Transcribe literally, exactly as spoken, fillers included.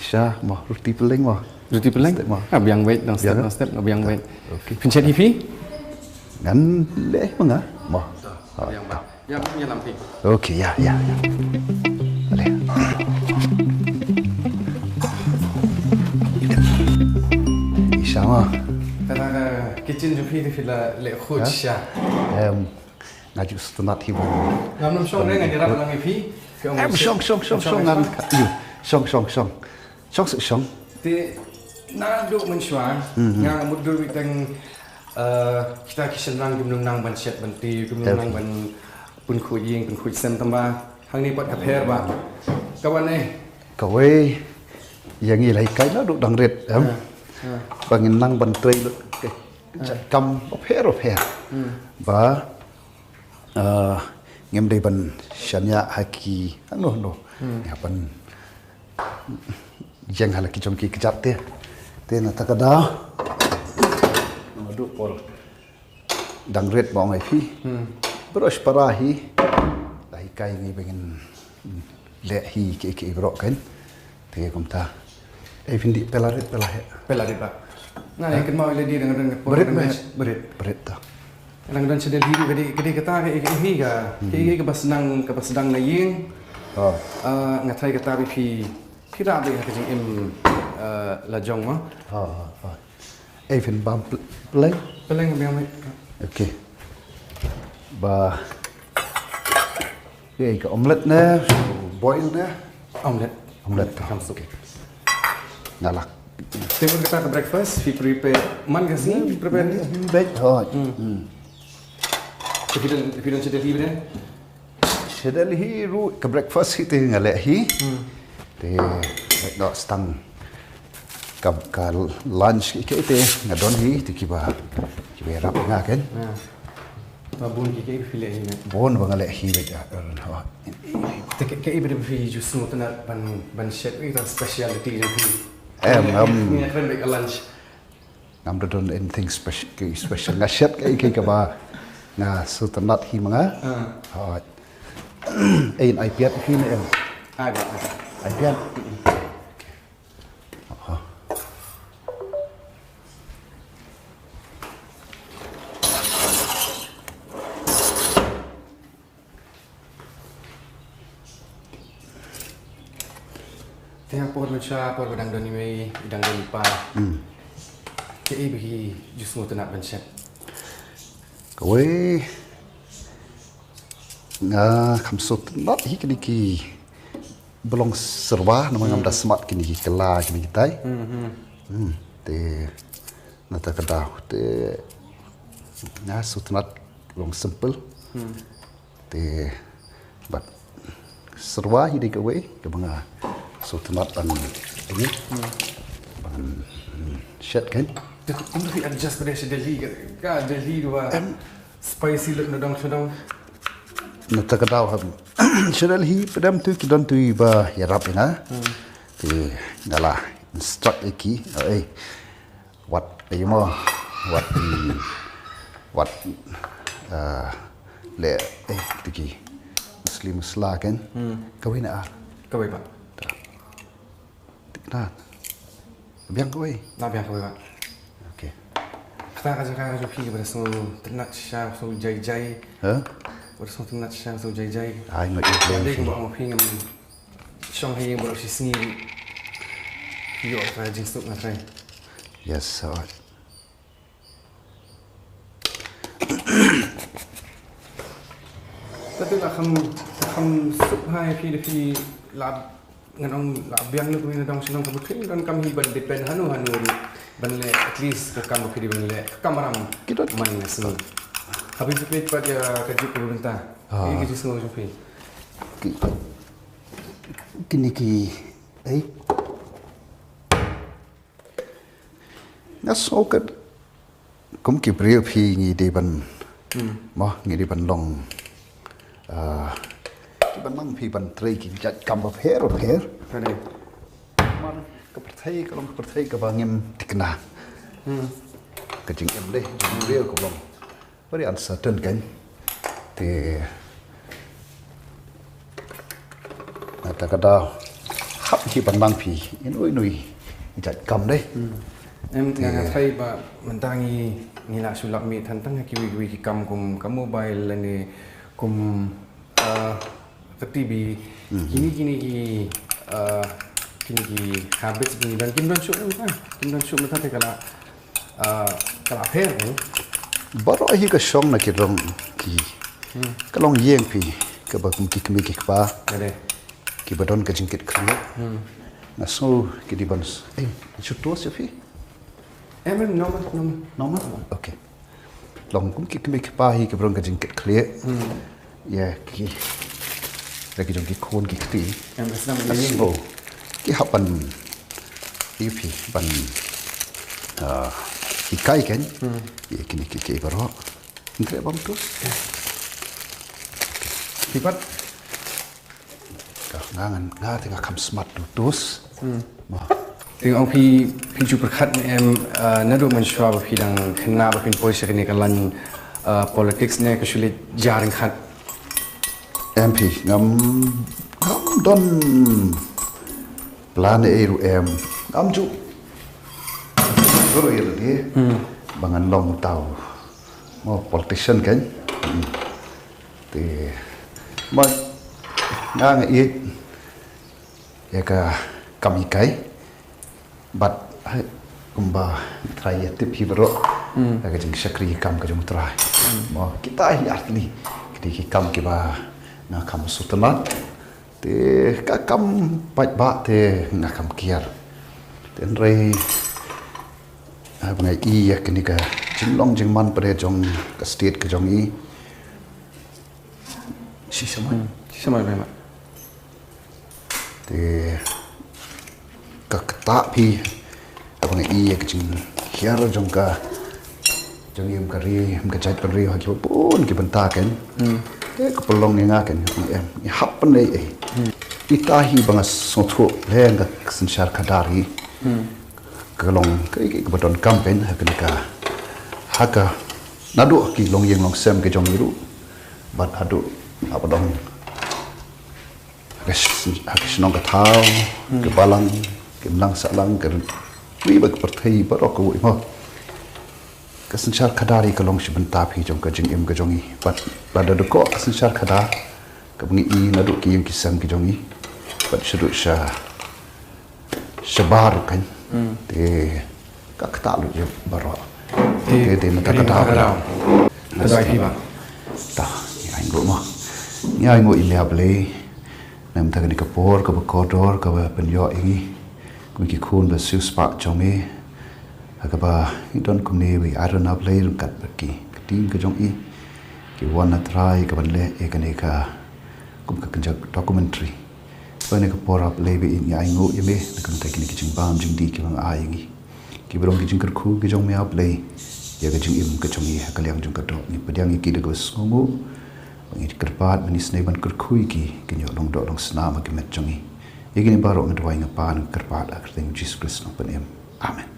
Sha mo, ruti peleng mo. Ruti peleng? Step mo. Ah, biang wait, dang step, biang, dang step, biang wait. Okay. Pynshit hi phi? Ngan leh ma nga mo. Biang ba. Ya, ya lam phi. Okay, ya, ya, ya. Ale. Isa mo. Kata ka kitchen jong phi te phi la leh khut sha. Em, nga ju sngewtynnat hi mo. Ngam nym shong ne, nga ïarap lang ïa phi. Em, shong, shong, shong, shong, ngan. Shong, shong, shong. Shong suk shong. Te naduh mynshuwa nga mutdur beit tang, eh, kita ki shynrang kim nang ban shet ban tei, kim nang ban pynkhuid ïing pynkhuid sem, tangba hangne pat ka pher ba. Ka wan ne? Kawei ïa ngi la hikai naduh dang rit em. Ba ngin nang ban trei lut. Kam ba pher ba pher. Ba, eh, ngim dei ban shaniah ha ki hangno hangno. Nga ban ïeng ha la ki jong ki kjat te. Te na ta ka daw. Naduh por dang rit ba ong ïa phi. Baroh shi para hi la hikai ngi ba ngin leh hi ki ki baroh kan. Te kumta. Ei phin dih pela rit pela heh. Pela rit ba. Nga ïa kynmaw ïa lade dang dang por. Barit, barit. Barit ta. Dang dang sha Delhi ka dei, ka dei kata ka, ka, ka, ka, ka ba sdang, ka ba sdang na ïing. Ah, nga tharai kata ba phi Phi da bih ha ka jingim, eh, la jong mo. Ha, ha, ha. Ei phin bam pl-, pleng? Pleng biang mai. Okay. Ba. Ei ka omelette ne, boil ne? Omelette. Omelette. Kam suk. Okay. Nga lah. Te bun kata ka breakfast, phi prepare man ka sngi, phi prepare. Bek, ha. Hmm. Te phi don, phi don sha Delhi bad? Sha Delhi ruh ka breakfast hi te nga leh hi. Te noh stang ka, ka lunch hi te nga don hi te kiba, kiba ïarap nga kan. Ba bun ki ki phi leh hi ne? Bun ba nga leh hi bad, ah, te ki, ki bad phi ju sngewtynnat ban, ban shet ïa ka specialty jong phi. Em, em. Nga kren bad ka lunch. Ngam da don anything speci-, ki special. Nga shet kaei kaei kaba nga sngewtynnat hi ma nga. Hooid. Ei, ai piat hi ne em? Ai piat. Ai piat. Te ha por mynshwa, por ba dang don i mei, i dang don i pa. Kaei ba ki ju sngewtynnat ban shet? Kawei, nga kam sngewtynnat hi kine ki ba long serba, namar ngam da smat kine ki kylla kine kitai. Te na ta ka daw te nga sngewtynnat long simple. Te bad serba hi dei kawei kaba nga sngewtynnat ban ïa ban shet kan. Te kumno phi adjust bad sha Delhi ka, ka Delhi ruh ba spicy lut na dong sha dong. Na ta ka daw ha sha Delhi pat em tu ki don tu ba ïarap ïa nga. Te nga la instruct ïa ki, eh, wat, eh, mo, wat, mm, wat, eh, leh, eh, tiki musli musla kan. Kawei na ar. Kawei ba. Tik na. Biang kawei. Na biang kawei ba. Okay. Kata ka jaka ka jong phi ba da sngewtynnat shisha, sngewjai jai. Ha? Ba da sngewtynnat shisha, sngewjai jai. Ai, ngat ïa. Dei kumba ong phi ngam shong ha ïing baroh shi sngi. Ïoh ka jingsuk nga trai. Yes, sir. Kata la kham, kham suk hai phi da phi la ngan ong la biang na kawei na dong shnong ka bukhin don kam hi ban depend hanu hanu ruh ban leh at least ka kam ba phi dei ban leh ka kam ram. Ki don man na sngi. Habis phi pat ïa ka juk ka bynta. Ah. Ki, ki jisngew jong phi. Ki, kine ki, eh. Nga sngew ka kum ki briew phi ngi dei ban, mo, ngi dei ban long, ah, ki ban nang phi ban trei ki jait kam bapher bapher. Ka dei. Namar ka pyrthei ka long ka pyrthei kaba ngim thikna. Ka jingim dei jingbriew ka long very uncertain kan. Te na ta ka daw ha Ki ban mang phi ino ino i jait kam dei. Em, nga nga trai ba mynta ngi ngi la shu lap mih than tang ha kiwi kiwi ki kam kum ka mobile lane kum, ah, ka T V. Kini kini ki, ah, kini ki habits kini don kim don shu mynta kim don shu mynta te kala, ah, kala pher ni. Baroh hi ka shong na ki rong ki ka long ïeng phi ka ba kum ki kmie ki kpa. Ka dei. Ki ba don ka jingkit khlieh. Nga sngew ki di ban s- eh, shu tos ïa phi. Em em normal normal. Normal? Okay. Long kum ki kmie ki kpa hi ki ba don ka jingkit khlieh. Ïa ki da ki jong ki khun ki kti. Em ka snam Nga ni. Sngew ki hap ban ïa phi ban, ah, hikai kan. Ïa kini ki ki baroh. Ngre bam tu. Ki pat. Ka nga ngan nga te nga kam smat tu tus. Mo. Te ong phi phi ju pyrkhat ne em, ah, naduh mynshuwa ba phi dang khynnah ba phin poi sha kane ka line, ah, politics ne ka shu leit jar ryngkat. Em phi ngam ngam don plan ei ruh em. Ngam ju. Ko ro ïa lade. Ba ngan long tau. Mo politician kan. Te ma nga nga ïeit ïa ka kam hikai bad kumba Trai ïa tip hi baroh ïa ka jingshakri kam ka jong Trai. Mo kita hi artli kita ki kam kiba nga kam sutnat te ka kam paidbah te nga kam kiar. Te hynrei haba nga i ïa kane ka jinglong jingman pdeng jong ka state ka jong i. Shisha mai. Shisha mai mai. Te ka kata phi haba nga i ïa ka jinghiar jong ka jong i um ka ri um ka jait pynri ha ki bun ki bynta kan. Te ka pynlong ïa nga kan em i hap pynlei ei. Ita hi ba nga sngewthuh leng ka synshar khadar hi. Ka long ka ka ba don kam kan ha ka ha ka naduh ki long ïing long sem ka jong i ruh. Bad haduh haba long ha ka shnong ka thaw ka balang ka imlang sahlang ka ri bad ka pyrthei baroh ka wei mo. Ka synshar khadar hi ka long shi bynta phi jong ka jingim ka jong i bad lada dei ko ka synshar khadar ka bngi i naduh ki ïing ki sem ki jong i bad shaduh sha shabar kan. Te ka kata lut ïa baroh. Te te na ka kata ka dau. Ka dau phi ba. Ta ngi ai nguh ma ngi ai nguh ïa me a Blei. Nam ta kani ka por ka ba kordor ka ba pynïoh ïa ngi kum ki khun ba siewspah jong me. Ha ka ba ngi don kumne ba i ai ran a Blei ryngkat ba ki ka team ka jong i ki wan na Trai ka ban leh ïa kane ka kum ka kynjak documentary. Ba ne ka por a Blei ba i ngi ai nguh ïa me na ka bynta kine ki jingbam jingdih ki ba nga ai ïa ngi. Ki ba rong ki jingkyrkhu ki jong me a Blei ïa ka jingim ka jong i ha ka liang jong ka doh ngi pdiang ïa ki da ka ba sngewnguh. Ba ngi kyrpad ba ngi snei ban kyrkhu ïa ki ki ñiuh long doh long snam ha ki met jong i. Ïa kine baroh nga duwai nga pan kyrpad ha ka kyrteng Jisu Khrist nongpynim. Amen.